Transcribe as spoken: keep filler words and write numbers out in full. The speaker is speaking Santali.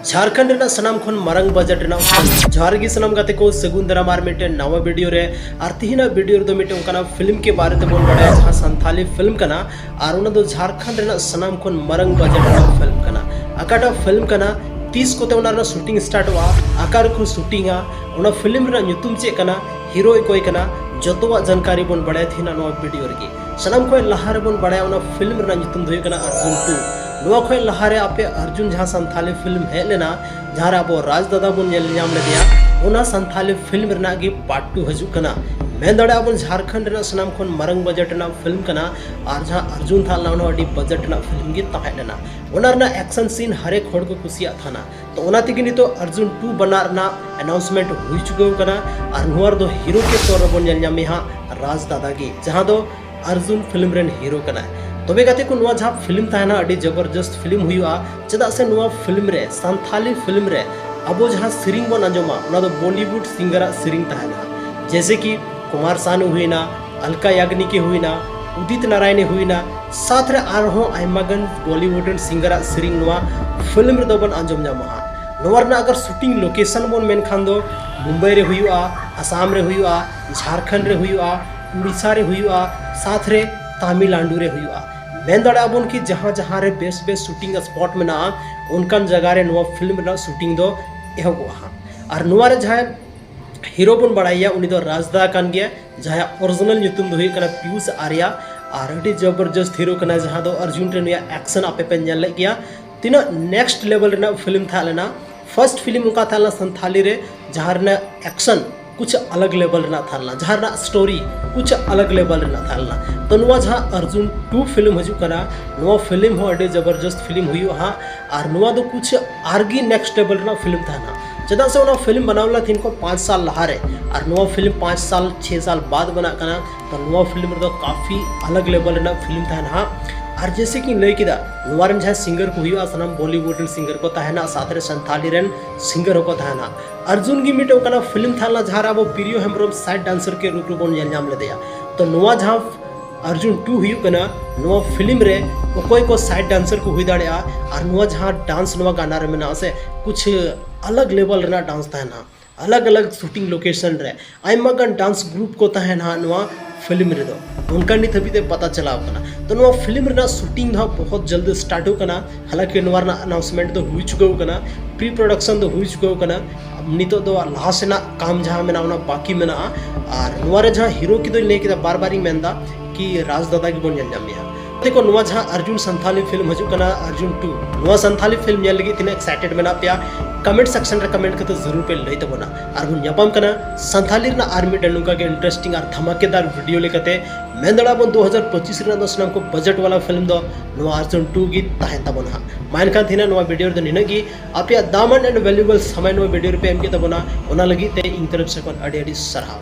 ᱡᱷᱟᱲᱠᱷᱚᱸᱰ ᱨᱮᱱᱟᱜ ᱥᱟᱱᱟᱢ ᱠᱷᱚᱱ ᱢᱟᱨᱟᱝ ᱵᱟᱡᱮᱴ ᱨᱮᱱᱟᱜ ᱯᱷᱤᱞᱢ᱾ ᱡᱚᱦᱟᱨ ᱜᱮ ᱥᱟᱱᱟᱢ ᱜᱟᱛᱮ ᱠᱚ, ᱥᱟᱹᱜᱩᱱ ᱫᱟᱨᱟᱢ ᱟᱨ ᱢᱤᱫᱴᱮᱱ ᱱᱟᱣᱟ ᱵᱷᱤᱰᱤᱭᱳ ᱨᱮ᱾ ᱟᱨ ᱛᱤᱦᱤᱧᱟᱜ ᱵᱷᱤᱰᱤᱭᱳ ᱨᱮᱫᱚ ᱢᱤᱫᱴᱮᱱ ᱚᱱᱠᱟᱱᱟᱜ ᱯᱷᱤᱞᱢ ᱠᱮ ᱵᱟᱨᱮ ᱛᱮᱵᱚᱱ ᱵᱟᱲᱟᱭᱟ, ᱡᱟᱦᱟᱸ ᱥᱟᱱᱛᱷᱟᱞᱤ ᱯᱷᱤᱞᱢ ᱠᱟᱱᱟ᱾ ᱟᱨ ᱚᱱᱟ ᱫᱚ ᱡᱷᱟᱲᱠᱷᱚᱸᱰ ᱨᱮᱱᱟᱜ ᱥᱟᱱᱟᱢ ᱠᱷᱚᱱ ᱢᱟᱨᱟᱝ ᱵᱟᱡᱮᱴ ᱨᱮᱱᱟᱜ ᱯᱷᱤᱞᱢ ᱠᱟᱱᱟ᱾ ᱚᱠᱟᱴᱟᱜ ᱯᱷᱤᱞᱢ ᱠᱟᱱᱟ, ᱛᱤᱥ ᱠᱚᱛᱮ ᱚᱱᱟ ᱨᱮᱱᱟᱜ ᱥᱩᱴᱤᱝ ᱥᱴᱟᱨᱴᱚᱜᱼᱟ, ᱚᱠᱟ ᱨᱮᱠᱚ ᱥᱩᱴᱤᱝᱟ, ᱚᱱᱟ ᱯᱷᱤᱞᱢ ᱨᱮᱱᱟᱜ ᱧᱩᱛᱩᱢ ᱪᱮᱫ ᱠᱟᱱᱟ, ᱦᱤᱨᱳ ᱚᱠᱚᱭ ᱠᱟᱱᱟ, ᱡᱚᱛᱚᱣᱟᱜ ᱡᱟᱱᱠᱟᱨᱤ ᱵᱚᱱ ᱵᱟᱲᱟᱭᱟ ᱛᱤᱦᱤᱧᱟᱜ ᱱᱚᱣᱟ ᱵᱷᱤᱰᱤᱭᱳ ᱨᱮᱜᱮ᱾ ᱥᱟᱱᱟᱢ ᱠᱷᱚᱱ ᱞᱟᱦᱟ ᱨᱮᱵᱚᱱ ᱵᱟᱲᱟᱭᱟ, ᱚᱱᱟ ᱯᱷᱤᱞᱢ ᱨᱮᱱᱟᱜ ᱧᱩᱛᱩᱢ ᱫᱚ ᱦᱩᱭᱩᱜ ᱠᱟᱱᱟ ᱟᱨᱡᱩᱱ ᱴᱩ᱾ ᱱᱚᱣᱟ ᱠᱷᱚᱱ ᱞᱟᱦᱟᱨᱮ ᱟᱯᱮ ᱟᱨᱡᱩᱱ ᱡᱟᱦᱟᱸ ᱥᱟᱱᱛᱷᱟᱞᱤ ᱯᱷᱤᱞᱢ ᱦᱮᱡ ᱞᱮᱱᱟ, ᱡᱟᱦᱟᱸ ᱨᱮ ᱟᱵᱚ ᱨᱟᱡᱽ ᱫᱟᱫᱟ ᱵᱚᱱ ᱧᱮᱞ ᱧᱟᱢ ᱞᱮᱫᱮᱭᱟ, ᱚᱱᱟ ᱥᱟᱱᱛᱷᱟᱞᱤ ᱯᱷᱤᱞᱢ ᱨᱮᱱᱟᱜ ᱜᱮ ᱯᱟᱨᱴ ᱴᱩ ᱦᱤᱡᱩᱜ ᱠᱟᱱᱟ᱾ ᱢᱮᱱ ᱫᱟᱲᱮᱭᱟᱜᱼᱟ ᱵᱚᱱ ᱡᱷᱟᱲᱠᱷᱚᱸᱰ ᱨᱮᱱᱟᱜ ᱥᱟᱱᱟᱢ ᱠᱷᱚᱱ ᱢᱟᱨᱟᱝ ᱵᱟᱡᱮᱴ ᱨᱮᱱᱟᱜ ᱯᱷᱤᱞᱢ ᱠᱟᱱᱟ᱾ ᱟᱨ ᱡᱟᱦᱟᱸ ᱟᱨᱡᱩᱱ ᱛᱟᱦᱮᱸ ᱞᱮᱱᱟ, ᱚᱱᱟ ᱟᱹᱰᱤ ᱵᱟᱡᱮᱴ ᱨᱮᱱᱟᱜ ᱯᱷᱤᱞᱢ ᱜᱮ ᱛᱟᱦᱮᱸ ᱞᱮᱱᱟ᱾ ᱚᱱᱟ ᱨᱮᱱᱟᱜ ᱮᱠᱥᱚᱱ ᱥᱤᱱ ᱦᱟᱨᱮᱠ ᱦᱚᱲ ᱠᱚ ᱠᱩᱥᱤᱭᱟᱜ ᱛᱟᱦᱮᱱᱟ᱾ ᱛᱚ ᱚᱱᱟ ᱛᱮᱜᱮ ᱱᱤᱛᱚᱜ ᱟᱨᱡᱩᱱ ᱴᱩ ᱵᱟᱱᱟᱜ ᱨᱮᱱᱟᱜ ᱟᱱᱟᱣᱩᱱᱥᱢᱮᱱᱴ ᱦᱩᱭ ᱪᱩᱠᱟᱹᱣ ᱠᱟᱱᱟ᱾ ᱟᱨ ᱱᱚᱣᱟ ᱨᱮᱫᱚ ᱦᱤᱨᱳ ᱠᱮ ᱛᱚᱨ ᱨᱮᱵᱚᱱ ᱧᱮᱞ ᱧᱟᱢᱮᱭᱟ ᱦᱟᱸᱜ ᱨᱟᱡᱽ ᱫᱟᱫᱟ ᱜᱮ, ᱡᱟᱦᱟᱸ ᱫᱚ ᱟᱨᱡᱩᱱ ᱯᱷᱤᱞᱢ ᱨᱮᱱ ᱦᱤᱨᱳ ᱠᱟᱱᱟᱭ᱾ ᱛᱚᱵᱮ ᱜᱟᱛᱮ ᱠᱚ, ᱱᱚᱣᱟ ᱡᱟᱦᱟᱸ ᱯᱷᱤᱞᱢ ᱛᱟᱦᱮᱱᱟ, ᱟᱹᱰᱤ ᱡᱚᱵᱚᱨᱡᱚᱥᱛ ᱯᱷᱤᱞᱢ ᱦᱩᱭᱩᱜᱼᱟ, ᱪᱮᱫᱟᱜ ᱥᱮ ᱱᱚᱣᱟ ᱯᱷᱤᱞᱢ ᱨᱮ ᱥᱟᱱᱛᱷᱟᱞᱤ ᱯᱷᱤᱞᱢ ᱨᱮ ᱟᱵᱚ ᱡᱟᱦᱟᱸ ᱥᱮᱨᱮᱧ ᱵᱚᱱ ᱟᱸᱡᱚᱢᱟ, ᱚᱱᱟ ᱫᱚ ᱵᱚᱞᱤᱣᱩᱰ ᱥᱤᱝᱜᱟᱨᱟᱜ ᱥᱮᱨᱮᱧ ᱛᱟᱦᱮᱱᱟ, ᱡᱮᱭᱥᱮ ᱠᱤ ᱠᱩᱢᱟᱨ ᱥᱟᱱᱩ ᱦᱩᱭᱱᱟ, ᱟᱞᱠᱟ ᱭᱟᱜᱽᱱᱤᱠ ᱦᱩᱭᱱᱟ, ᱩᱫᱤᱛ ᱱᱟᱨᱟᱭᱚᱱ ᱦᱩᱭᱱᱟ, ᱥᱟᱛ ᱨᱮ ᱟᱨᱦᱚᱸ ᱟᱭᱢᱟ ᱜᱟᱱ ᱵᱚᱞᱤᱣᱩᱰ ᱨᱮᱱ ᱥᱤᱝᱜᱟᱨᱟᱜ ᱥᱮᱨᱮᱧ ᱱᱚᱣᱟ ᱯᱷᱤᱞᱢ ᱨᱮᱫᱚ ᱵᱚᱱ ᱟᱸᱡᱚᱢ ᱧᱟᱢᱟ ᱦᱟᱸᱜ᱾ ᱱᱚᱣᱟ ᱨᱮᱱᱟᱜ ᱟᱜᱟᱨ ᱥᱩᱴᱤᱝ ᱞᱳᱠᱮᱥᱚᱱ ᱵᱚᱱ ᱢᱮᱱᱠᱷᱟᱱ ᱫᱚ ᱢᱩᱢᱵᱟᱭ ᱨᱮ ᱦᱩᱭᱩᱜᱼᱟ, ᱟᱥᱟᱢ ᱨᱮ ᱦᱩᱭᱩᱜᱼᱟ, ᱡᱷᱟᱲᱠᱷᱚᱸᱰ ᱨᱮ ᱦᱩᱭᱩᱜᱼᱟ, ᱩᱲᱤᱥᱥᱟ ᱨᱮ ᱦᱩᱭᱩᱜᱼᱟ, ᱥᱟᱛ ᱨᱮ ᱛᱟᱢᱤᱞᱱᱟᱰᱩ ᱨᱮ ᱦᱩᱭᱩᱜᱼᱟ᱾ ᱢᱮᱱ ᱫᱟᱲᱮᱭᱟᱜᱼᱟ ᱵᱚᱱ ᱠᱤ ᱡᱟᱦᱟᱸ ᱡᱟᱦᱟᱸ ᱨᱮ ᱵᱮᱥ ᱵᱮᱥ ᱥᱩᱴᱤᱝ ᱥᱯᱚᱴ ᱢᱮᱱᱟᱜᱼᱟ, ᱚᱱᱠᱟᱱ ᱡᱟᱭᱜᱟ ᱨᱮ ᱱᱚᱣᱟ ᱯᱷᱤᱞᱢ ᱨᱮᱱᱟᱜ ᱥᱩᱴᱤᱝ ᱫᱚ ᱮᱦᱚᱵᱚᱜᱼᱟ ᱦᱟᱸᱜ᱾ ᱟᱨ ᱱᱚᱣᱟ ᱨᱮ ᱡᱟᱦᱟᱸᱭ ᱦᱤᱨᱳ ᱵᱚᱱ ᱵᱟᱲᱟᱭᱟ, ᱩᱱᱤ ᱫᱚ ᱨᱟᱡᱽ ᱫᱟ ᱠᱟᱱ ᱜᱮᱭᱟ, ᱡᱟᱦᱟᱸᱭᱟᱜ ᱚᱨᱤᱡᱤᱱᱟᱞ ᱧᱩᱛᱩᱢ ᱫᱚ ᱦᱩᱭᱩᱜ ᱠᱟᱱᱟ ᱯᱤᱭᱩᱥ ᱟᱨᱭᱟ᱾ ᱟᱨ ᱟᱹᱰᱤ ᱡᱚᱵᱚᱨᱡᱚᱥᱛ ᱦᱤᱨᱳ ᱠᱟᱱᱟᱭ, ᱡᱟᱦᱟᱸ ᱫᱚ ᱟᱨᱡᱩᱱ ᱨᱮ ᱱᱩᱭᱟᱜ ᱮᱠᱥᱚᱱ ᱟᱯᱮ ᱯᱮ ᱧᱮᱞ ᱞᱮᱫ ᱜᱮᱭᱟ᱾ ᱛᱤᱱᱟᱹᱜ ᱱᱮᱠᱥᱴ ᱞᱮᱵᱮᱞ ᱨᱮᱱᱟᱜ ᱯᱷᱤᱞᱢ ᱛᱟᱦᱮᱸ ᱞᱮᱱᱟ, ᱯᱷᱟᱨᱥᱴ ᱯᱷᱤᱞᱢ ᱚᱱᱠᱟ ᱛᱟᱦᱮᱸ ᱞᱮᱱᱟ ᱥᱟᱱᱛᱷᱟᱞᱤ ᱨᱮ, ᱡᱟᱦᱟᱸ ᱨᱮᱱᱟᱜ ᱮᱠᱥᱚᱱ ᱠᱩᱪ ᱟᱞᱟᱜᱽ ᱞᱮᱵᱮᱞ ᱨᱮᱱᱟᱜ ᱛᱟᱦᱮᱸ ᱞᱮᱱᱟ, ᱡᱟᱦᱟᱸ ᱨᱮᱱᱟᱜ ᱥᱴᱳᱨᱤ ᱠᱩᱪ ᱟᱞᱟᱜᱽ ᱞᱮᱵᱮᱞ ᱨᱮᱱᱟᱜ ᱛᱟᱦᱮᱸ ᱞᱮᱱᱟ᱾ ᱛᱚ ᱱᱚᱣᱟ ᱡᱟᱦᱟᱸ ᱟᱨᱡᱩᱱ ᱴᱩ ᱯᱷᱤᱞᱢ ᱦᱤᱡᱩᱜ ᱠᱟᱱᱟ, ᱱᱚᱣᱟ ᱯᱷᱤᱞᱢ ᱦᱚᱸ ᱟᱹᱰᱤ ᱡᱚᱵᱚᱨᱡᱚᱥᱛ ᱯᱷᱤᱞᱢ ᱦᱩᱭᱩᱜᱼᱟ ᱦᱟᱸᱜ᱾ ᱟᱨ ᱱᱚᱣᱟ ᱫᱚ ᱠᱩᱪ ᱟᱨᱜᱤ ᱱᱮᱠᱥᱴ ᱞᱮᱵᱮᱞ ᱨᱮᱱᱟᱜ ᱯᱷᱤᱞᱢ ᱛᱟᱦᱮᱱᱟ, ᱪᱮᱫᱟᱜ ᱥᱮ ᱚᱱᱟ ᱯᱷᱤᱞᱢ ᱵᱮᱱᱟᱣ ᱞᱮᱱᱟ ᱛᱤᱦᱤᱧ ᱠᱷᱚᱱ ᱯᱟᱸᱪ ᱥᱟᱞ ᱞᱟᱦᱟᱨᱮ, ᱟᱨ ᱱᱚᱣᱟ ᱯᱷᱤᱞᱢ ᱯᱟᱸᱪ ᱥᱟᱞ ᱪᱷᱮ ᱥᱟᱞ ᱵᱟᱫ ᱵᱮᱱᱟᱜ ᱠᱟᱱᱟ᱾ ᱛᱚ ᱱᱚᱣᱟ ᱯᱷᱤᱞᱢ ᱨᱮᱫᱚ ᱠᱟᱯᱷᱤ ᱟᱞᱟᱜᱽ ᱞᱮᱵᱮᱞ ᱨᱮᱱᱟᱜ ᱯᱷᱤᱞᱢ ᱛᱟᱦᱮᱱᱟ ᱦᱟᱸᱜ᱾ ᱟᱨ ᱡᱮᱭᱥᱮ ᱠᱤᱧ ᱞᱟᱹᱭ ᱠᱮᱫᱟ, ᱱᱚᱣᱟ ᱨᱮᱱ ᱡᱟᱦᱟᱸᱭ ᱥᱤᱝᱜᱟᱨ ᱠᱚ ᱦᱩᱭᱩᱜᱼᱟ, ᱥᱟᱱᱟᱢ ᱵᱚᱞᱤᱣᱩᱰ ᱨᱮᱱ ᱥᱤᱝᱜᱟᱨ ᱠᱚ ᱛᱟᱦᱮᱱᱟ, ᱥᱟᱛ ᱨᱮ ᱥᱟᱱᱛᱷᱟᱞᱤ ᱨᱮᱱ ᱥᱤᱝᱜᱟᱨ ᱦᱚᱸᱠᱚ ᱛᱟᱦᱮᱱᱟ᱾ ᱟᱨᱡᱩᱱ ᱜᱮ ᱢᱤᱫᱴᱮᱱ ᱚᱱᱠᱟᱱᱟᱜ ᱯᱷᱤᱞᱢ ᱛᱟᱦᱮᱸ ᱞᱮᱱᱟ ᱡᱟᱦᱟᱸ ᱨᱮ ᱟᱵᱚ ᱯᱨᱤᱭᱚ ᱦᱮᱢᱵᱨᱚᱢ ᱥᱟᱭᱤᱰ ᱰᱟᱱᱥᱟᱨ ᱠᱮ ᱨᱩᱯ ᱨᱮᱵᱚᱱ ᱧᱮᱞ ᱧᱟᱢ ᱞᱮᱫᱮᱭᱟ᱾ ᱛᱚ ᱱᱚᱣᱟ ᱡᱟᱦᱟᱸ ᱟᱨᱡᱩᱱ ᱴᱩ ᱦᱩᱭᱩᱜ ᱠᱟᱱᱟ ᱱᱚᱣᱟ ᱯᱷᱤᱞᱢ ᱨᱮ ᱚᱠᱚᱭ ᱠᱚ ᱥᱟᱭᱤᱰ ᱰᱟᱱᱥᱟᱨ ᱠᱚ ᱦᱩᱭ ᱫᱟᱲᱮᱭᱟᱜᱼᱟ, ᱟᱨ ᱱᱚᱣᱟ ᱡᱟᱦᱟᱸ ᱰᱟᱱᱥ ᱱᱚᱣᱟ ᱜᱟᱱᱟ ᱨᱮ ᱢᱮᱱᱟᱜᱼᱟ ᱥᱮ, ᱠᱩᱪᱷ ᱟᱞᱟᱜᱽ ᱞᱮᱵᱮᱞ ᱨᱮᱱᱟᱜ ᱰᱟᱱᱥ ᱛᱟᱦᱮᱱᱟ, ᱟᱞᱟᱜᱽ ᱟᱞᱟᱜᱽ ᱥᱩᱴᱤᱝ ᱞᱳᱠᱮᱥᱚᱱ ᱨᱮ ᱟᱭᱢᱟ ᱜᱟᱱ ᱰᱟᱱᱥ ᱜᱨᱩᱯ ᱠᱚ ᱛᱟᱦᱮᱱᱟ ᱱᱚᱣᱟ ᱯᱷᱤᱞᱢ ᱨᱮᱫᱚ, ᱚᱱᱠᱟ ᱱᱤᱛ ᱦᱟᱹᱵᱤᱡ ᱛᱮ ᱯᱟᱛᱟ ᱪᱟᱞᱟᱣ ᱠᱟᱱᱟ᱾ ᱛᱚ ᱱᱚᱣᱟ ᱯᱷᱤᱞᱢ ᱨᱮᱱᱟᱜ ᱥᱩᱴᱤᱝ ᱫᱚ ᱦᱟᱸᱜ ᱵᱚᱦᱚᱛ ᱡᱚᱞᱫᱤ ᱥᱴᱟᱨᱴᱚᱜ ᱠᱟᱱᱟ᱾ ᱦᱟᱞᱟᱸᱠᱤ ᱱᱚᱣᱟ ᱨᱮᱱᱟᱜ ᱟᱱᱟᱣᱩᱱᱥᱢᱮᱱᱴ ᱫᱚ ᱦᱩᱭ ᱪᱩᱠᱟᱹᱣ ᱠᱟᱱᱟ, ᱯᱨᱤ ᱯᱨᱚᱰᱟᱠᱥᱚᱱ ᱫᱚ ᱦᱩᱭ ᱪᱩᱠᱟᱹᱣ ᱠᱟᱱᱟ᱾ ᱱᱤᱛᱚᱜ ᱫᱚ ᱞᱟᱦᱟ ᱥᱮᱱᱟᱜ ᱠᱟᱢ ᱡᱟᱦᱟᱸ ᱢᱮᱱᱟᱜᱼᱟ ᱚᱱᱟ ᱵᱟᱹᱠᱤ ᱢᱮᱱᱟᱜᱼᱟ᱾ ᱟᱨ ᱱᱚᱣᱟ ᱨᱮ ᱡᱟᱦᱟᱸ ᱦᱤᱨᱳ ᱠᱤ ᱫᱚᱧ ᱞᱟᱹᱭ ᱠᱮᱫᱟ, ᱵᱟᱨ ᱵᱟᱨᱤᱧ ᱢᱮᱱᱫᱟ ᱠᱤ ᱨᱟᱡᱽ ᱫᱟᱫᱟ ᱜᱮᱵᱚᱱ ᱧᱮᱞ ᱧᱟᱢᱮᱭᱟ᱾ ᱛᱮᱠᱚ ᱱᱚᱣᱟ ᱡᱟᱦᱟᱸ ᱟᱨᱡᱩᱱ ᱥᱟᱱᱛᱷᱟᱞᱤ ᱯᱷᱤᱞᱢ ᱦᱤᱡᱩᱜ ᱠᱟᱱᱟ ᱟᱨᱡᱩᱱ ᱴᱩ, ᱱᱚᱣᱟ ᱥᱟᱱᱛᱷᱟᱞᱤ ᱯᱷᱤᱞᱢ ᱧᱮᱞ ᱞᱟᱹᱜᱤᱫ ᱛᱤᱱᱟᱹᱜ ᱮᱠᱥᱟᱭᱴᱮᱰ ᱢᱮᱱᱟᱜ ᱯᱮᱭᱟ, ᱠᱚᱢᱮᱱᱴ ᱥᱮᱠᱥᱚᱱ ᱨᱮ ᱠᱚᱢᱮᱱᱴ ᱠᱟᱛᱮ ᱡᱟᱹᱨᱩᱲ ᱯᱮ ᱞᱟᱹᱭ ᱛᱟᱵᱚᱱᱟ᱾ ᱟᱨ ᱵᱚᱱ ᱧᱟᱯᱟᱢ ᱠᱟᱱᱟ ᱥᱟᱱᱛᱷᱟᱞᱤ ᱨᱮᱱᱟᱜ ᱟᱨ ᱢᱤᱫᱴᱮᱱ ᱱᱚᱝᱠᱟ ᱜᱮ ᱤᱱᱴᱟᱨᱮᱥᱴᱤᱝ ᱟᱨ ᱫᱷᱟᱢᱟᱠᱮᱫᱟᱨ ᱵᱷᱤᱰᱤᱭᱳ ᱞᱮᱠᱟᱛᱮ᱾ ᱢᱮᱱ ᱫᱟᱲᱮᱭᱟᱜᱼᱟ ᱵᱚᱱ ᱫᱩ ᱦᱟᱡᱟᱨ ᱯᱚᱸᱪᱤᱥ ᱨᱮᱱᱟᱜ ᱫᱚ ᱥᱟᱱᱟᱢ ᱠᱚ ᱵᱟᱡᱮᱴ ᱣᱟᱞᱟ ᱯᱷᱤᱞᱢ ᱫᱚ ᱱᱚᱣᱟ ᱟᱨᱡᱩᱱ ᱴᱩ ᱜᱮ ᱛᱟᱦᱮᱱ ᱛᱟᱵᱚᱱᱟ ᱦᱟᱸᱜ᱾ ᱢᱟ ᱮᱱᱠᱷᱟᱱ ᱛᱮᱦᱮᱧᱟᱜ ᱱᱚᱣᱟ ᱵᱷᱤᱰᱤᱭᱳ ᱨᱮᱫᱚ ᱱᱤᱱᱟᱹᱜ ᱜᱮ᱾ ᱟᱯᱮᱭᱟᱜ ᱫᱟᱢᱟᱱ and valuable ᱥᱚᱢᱚᱭ ᱱᱚᱣᱟ ᱵᱷᱤᱰᱤᱭᱳ ᱨᱮᱯᱮ ᱮᱢ ᱠᱮᱫ ᱛᱟᱵᱚᱱᱟ, ᱚᱱᱟ ᱞᱟᱹᱜᱤᱫ ᱛᱮ ᱤᱧ ᱛᱚᱨᱚᱯ ᱥᱮᱫ ᱠᱷᱚᱱ ᱟᱹᱰᱤ ᱟᱹᱰᱤ ᱥᱟᱨᱦᱟᱣ᱾